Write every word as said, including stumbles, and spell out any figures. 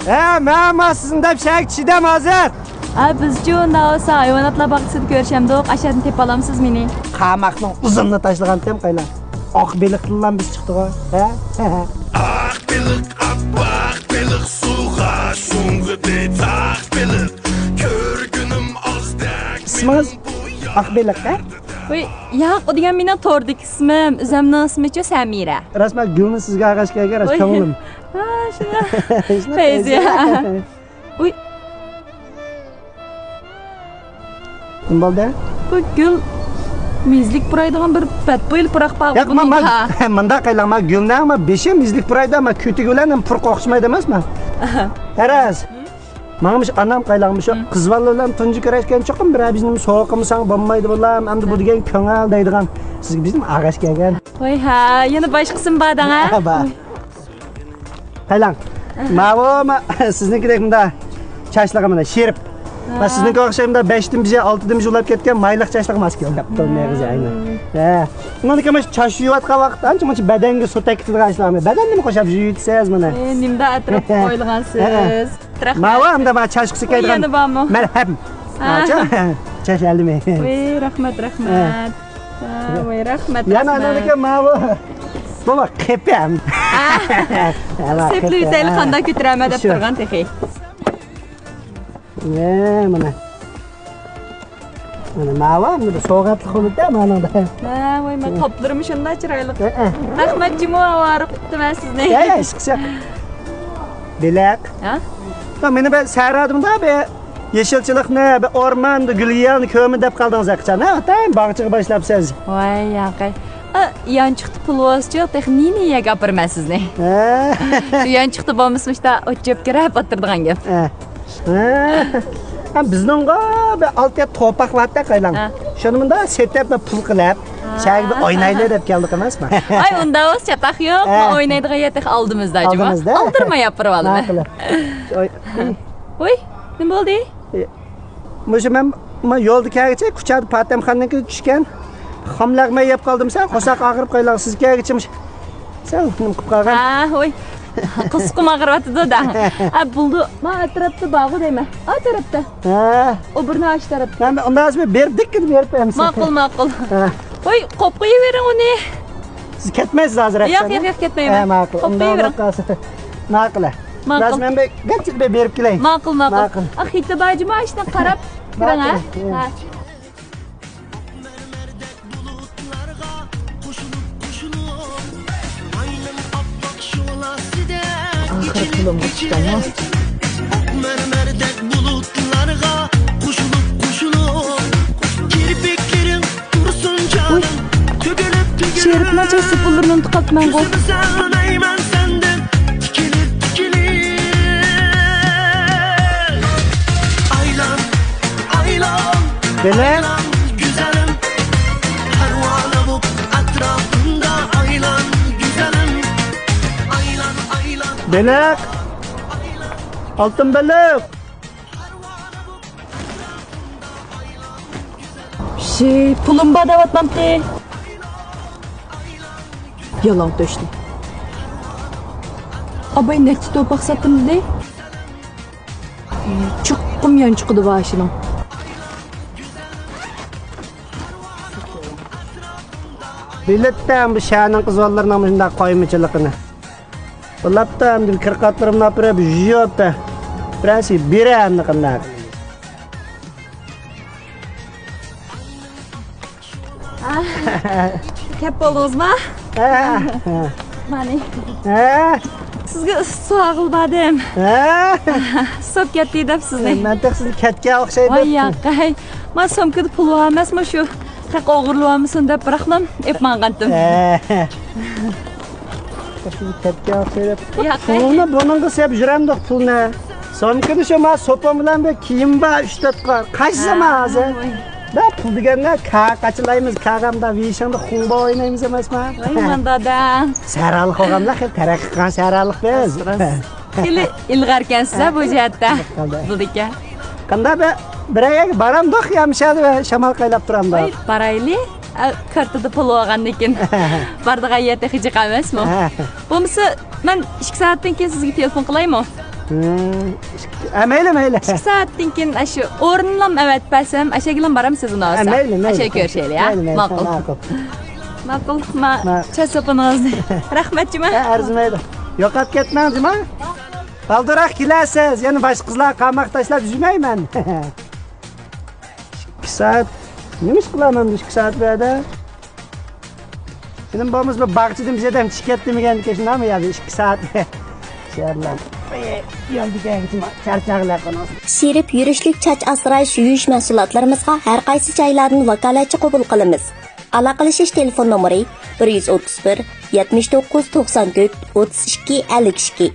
ھە، مەن ما سىزنى دەپ شەرگە چىدەم ھازىر. ھە، بىزچۇ ئۇنداق بولسا ھايۋاناتلار باغچىسىدا كۆرۈشەمدۇق، ئاشۇ يەردىن تېپىۋالامسىز مېنى؟ قاماقنىڭ ئۇزۇنىنى تاشلىغانتىم قايلا. ئاق بېلىقتىنلا بىز چىقتىغۇ، ھە؟ ئاق بېلىق، ئاپئاق بېلىق سۇغا شۇڭغۇدى تاق بېلىق. كۆرگىنىم ئازدەك. ئىسمىڭىز ئاق بېلىق، ھە؟ ۋوي، ياق، ئۇ دېگەن مېنىڭ توردىكى ئىسمىم، ئۆزۈمنىڭ ئىسمىچۇ سەمىرە. راست، مەن گۈلنى سىزگە ئالغاچ كەلگەن، راست، ۋوي. كۆڭلۈم. ھا، شۇ. شۇنداق پەيزى. پەيزى. ۋوي. نېمە بولدى؟ بۇ گۈل مېزىلىك پۇرايدىغان بىر بەتبۇيلا پۇراق بار. ياق، مەن، مەن، مۇنداق قايلاڭ، مەن گۈلنىڭ، مەن بېشى مېزىلىك پۇرايدۇ، مەن كۆتۈكى بىلەن پۇرىقى ئوخشىمايدۇ ئەمەسمۇ؟ ھەرەز. ماڭا مۇشۇ ئانام قايلاڭ، مۇشۇ قىز بالىلار بىلەن تۇنجى كۆرۈشكەن چوقۇم بىر بىزنىڭ سوۋغىمۇ ساڭا بولمايدۇ بالام، ئەمدى بۇ دېگەن كۆڭۈل دەيدىغان. سىزگە بىزنىڭ ئاغاش كەلگەن. ۋاي ھە، يەنە باشقىسىمۇ بار دەڭە. بار. قايلاڭ. ماۋۇ، ما، سىزنىڭكىدەك مۇندا چاچلىقى مانا شېرىپ. ھە. ما سىزنىڭكىگە ئوخشاش مۇندا بەشتىن بىزى، ئالتىدىن بىزى ئۇلاپ كەتكەن مايلىق چاچلىقى ماس كېلىپ قاپتۇ، مېغىزى ئاينى. ھە. ئۇنىڭدىكى مانا چاچ يۇيۇۋاتقان ۋاقىتتا ئانچە مۇنچە بەدەنگە سۇ تەگكۈزىدىغان ئىشلارمۇ؟ بەدەننىمۇ قوشاپ يۇيۇۋېتىسىز مانا. ئە، نېمىدا ئەتراپقا قويۇلغانسىز. ھە. رەھمەت. ماۋۇ ئەمدى ما چاچقا سۈركەيدىغان يەنە بارمۇ؟ مەلھەم. ھە. چاچ ھەلىمى. ۋەي، رەھمەت، رەھمەت. ھە. ھە، ۋەي، رەھمەت، يەنە رەھمەت. ئانىڭدىكى ماۋۇ. بۇ ما قېپىم. ھە. سېپلىۋېتەيلى، قانداق كۆتۈرەمەن دەپ تۇرغان تېخى. ۋەي، مانا. مانا ماۋۇ، مانا سوۋغاتلىق بولۇپتۇ مانىڭدا. ھە، ۋاي، مانا توپلىرىمۇ شۇنداق چىرايلىق. ھە، ھە. رەھمەت جۇمۇ، ئاۋارە قىپتىمەن سىزنى. ھە، ھېچقىسى يوق. بېلىق. ھە؟ مانا بىر سەھرادىمۇ بىر يېشىلچىلىقنى، بىر ئورماندا گۈل يېيەلنى كۆرمە دەپ قالدىڭىز ھەقىچان، ھە؟ ئاتايىن باغچىغا باشلاپسىز. ۋاي ياقەي. ئا، يانچۇقتا پۇل بولسىچۇ، تېخى نېنى يەرگە ئاپىرىمەن سىزنى؟ ھە. شۇ يانچۇقتا بولمىسا، مۇشتا ئوت چۆپكە رەپ ئاتتۇرىدىغان گەپ. ھە. ھە. ھە، بىزنىڭغۇ بىر ئالتە يەتتە توپاق بارتى قايلاڭ. ھە. شۇنى مۇنداق سېتىپ، بىر پۇل قىلىپ، ھە، شەرگە بىر ئوينايلى دەپ كەلدۇق ئەمەسمۇ؟ ئاي، ئۇنداق بولسا چاتاق يوق. ھە. ما ئوينايدىغان يەر تېخى ئالدىمىزدا، جۇمۇ. ئالدىمىزدا. ئالدىرماي ئاپىرىۋالىمەن. ماقۇل. ئوي. ۋوي، نېمە بولدى؟ ئى، مۇشۇ مەن، مەن يولدا كەلگۈچە كۇچادا پاتەمخاننىڭكىگە چۈشكەن. خام لەغمەن يەپ قالدىم، سەل قورساق ئاغرىپ قايلاڭ، سىز كەلگۈچە مۇشۇ سەل نېمە قىلىپ قالغان. ھە، ۋوي. قورسىقىم ئاغرىۋاتىدۇ-دە. ھە، بولدى. ما ئەتراپتا بارغۇ دەيمەن. ئا تەرەپتە. ھە. ئوبۇرنى ئاشۇ تەرەپتە. مەن ئۇنداق بېرىپ دىككىدە بېرىپ بەرمىسەم. ماقۇل، ماقۇل. ھە. ۋوي، قويۇپ قويۇۋېرىڭ ئۇنى. سىز كەتمەيسىز ھازىر؟ ياق، ياق، ياق، كەتمەيمەن. ھە، ماقۇل. قويۇپ قويۇۋېرىڭ. ماقۇل. ماقۇل. ھازىر مەن بىر گەنچە بېرىپ كېلەي. ماقۇل، ماقۇل. ماقۇل. ئا، خېتى بار جۇمۇ، ئاشۇنى قاراپ بېرىڭ، ھە. ماقۇل. ھە. ئاخىرى پۇلۇمغا چۈشتىمۇ؟ ئوق مەرمەردەك بۇلۇتلارغا قوشۇلۇپ، قوشۇلۇپ، كىرپىكلىرىڭ تۇرسۇن جانىم، تۆكۈلۈپ، تۆكۈلۈپ. شېرىپنىڭ چاچ سۇپىلىرىنى ئۇنتۇپ قاپتىمەنغۇ. كۆزۈمنى ساغلايمەن سەندىن تىكىلىپ، تىكىلىپ. ئايلان، ئايلان، بېلىق. ئايلان، گۈزەلىم. پەرۋانە بوپ ئەتراپىمدا ئايلان، گۈزەلىم. ئايلان، ئايلان. بېلىق. ئالتۇن بېلىق. شى، پۇلۇم بار دەۋاتمامتى؟ يالاڭ تۆشنى. ئاباي نەچچە توپاق ساتتىم دېدى؟ چوقۇم يانچۇقىدا بار ئىشىنىڭ. بىلەتتىم بۇ شەھەرنىڭ قىز بالىلىرىنىڭ مۇشۇنداق قويمىچىلىقىنى. بولۇپتۇ، ئەمدى كىر قاتلىرىمنى ئاپىرىپ، يۇيۇپ، بىرەرسىگە بېرەي ئەمدى قانداق. كەپ بولدىڭىزما؟ ھە. مانى. ھە. سىزگە ئىسسىق سوۋغا بەردىم. ھە. سوپ كەتتى دەپ سىزنى. مەن تېخى سىزنى كەتكەن ئوخشايدۇ. ۋاي ياقەي. ما سومكىدا پۇل بار ئەمەسمۇ شۇ؟ خەق ئوغرىلىۋالمىسۇن دەپ بىراقلا ئېلىپ ماڭغانتىم. ھە. كەتكەن ئوخشايدۇ. ياقەي. پۇلنى بۇنىڭغا سېلىپ يۈرەمدۇق پۇلنى. سومكىدا شۇ ما سوپۇن بىلەن بىر كىيىم بار، ئۈچ تۆت قا-، قاچىسى ما ھازىر. ۋاي. دا پۇل دېگەندە كا قاچىلايمىز، كاغامدا ۋىشىڭدا خۇڭبا ئوينايمىز ئەمەسما؟ ۋاي ماندادا. سەھرالىق بولغاندا خېلى تەرەققىي قىلغان سەھرالىق بىز. راست، راست. خېلى ئىلغاركەنسىز ھە بۇ جەھەتتە. بولىدىكەن. قانداق بىر، بىرەر يەرگە بارامدۇق يا مۇشۇ يەردە شامال قايلاپ تۇرامدۇق؟ ۋاي، بارايلى. ئە، كارتىدا پۇل بولغاندىن كېيىن بارىدىغان يەر تېخى جىق ئەمەسمۇ؟ ھە. بولمىسا، مەن ئىككى سائەتتىن كېيىن سىزگە تېلېفون قىلايمۇ؟ ھە، مەيلى، مەيلى. ئىككى سائەتتىن كېيىن ئاشۇ ئورۇنلام ئەۋەتىپ بەرسەم، ئاشەگىلەم بارامسىز ئۇنىڭ ھە، مەيلى، مەيلى. ئاشەگە كۆرۈشەيلى، ھە؟ مەيلى، مەيلى. ماقۇل. ماقۇل. ماقۇل، ما ھە. چاچ سوپىنىڭىزنى. رەھمەت، جۇما. ھە، ئەرزىمەيدۇ. يوقاپ كەتمەڭ، جۇما. بالدۇراق كېلەرسىز، يەنە باشقا قىزلارغا قالماق تاشلاپ يۈرمەيمەن. ئىككى سائەت. نېمە ئىش قىلارمەن بۇ ئىككى سائەت بۇ يەردە؟ مېنىڭ بولمىسا بىر باغچىدىن بىر يەردىن چىقىپ كەتتىم دېگەن كېشىنامۇ يا بىر ئىككى سائەت. شەھەرلەر. يولدا كەلگۈچىمۇ چارچاغلار قونۇپ. شېرىپ يۈرۈشلۈك چاچ ئاسراش، يۇيۇش مەھسۇلاتلىرىمىزغا ھەر قايسى جايلاردىن ۋاكالەتچى قوبۇل قىلىمىز. ئالاقىلىشىش تېلېفون نومۇرى: بىر يۈز ئوتتۇز بىر، يەتمىش توققۇز، توقسان تۆت، ئوتتۇز ئىككى، ئەللىك ئىككى.